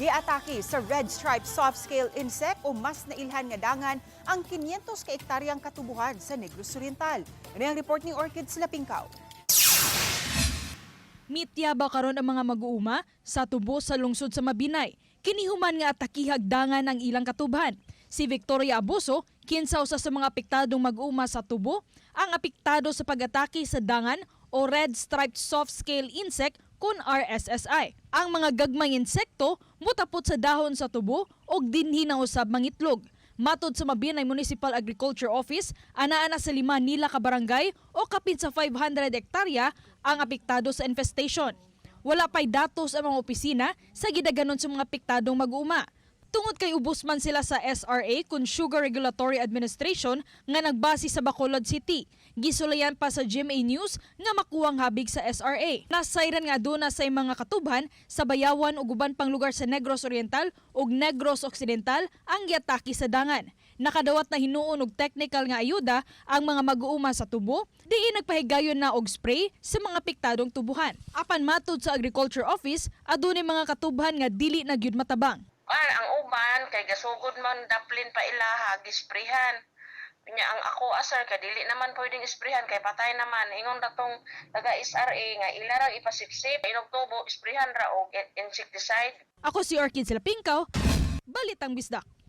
Giatake sa red stripe soft scale insect o mas nailhan nga dangan ang 500 ka ektaryang katubuhan sa Negros Oriental. Ano ang report ni Orchid Slapingkaw? Mityaba karon ang mga mag-uuma sa tubo sa lungsod sa Mabinay. Kinihuman nga atakihag dangan ang ilang katubhan. Si Victoria Abuso, kinsa usa sa mga apektadong mag-uuma sa tubo, ang apektado sa pag-atake sa dangan o red striped soft scale insect kun RSSI. Ang mga gagmayng insekto mutapot sa dahon sa tubo og dinhi na usab mangitlog. Matod sa Mabinay Municipal Agriculture Office, anaa na sa 5 nila ka barangay o kapin sa 500 hektarya ang apektado sa infestation. Wala pa'y datos ang mga opisina sa gidaganon sa mga apektadong mag-uuma. Tungod kay ubos man sila sa SRA kun Sugar Regulatory Administration nga nagbase sa Bacolod City. Gisulayan pa sa GMA News nga makuwang habig sa SRA. Nasayran nga aduna sa mga katubhan sa Bayawan ug uban pang lugar sa Negros Oriental ug Negros Occidental ang giatake sa dangan. Nakadawat na hinuon og technical nga ayuda ang mga mag-uuma sa tubo, diin nagpahigayon na og spray sa mga apektadong tubuhan. Apan matod sa Agriculture Office, adunay mga katubhan nga dili na gyud matabang. Ah, ang uban kay gasugod man daplin pa ilaha gisprehan. Nya ang ako asar kay dili naman pwedeng isprehan kay patay naman. Ingon datong taga SRA nga ila ra ipasipsip inog tubo, isprehan ra og insecticide. Ako si Orchid Silapingkaw, Balitang Bisdak.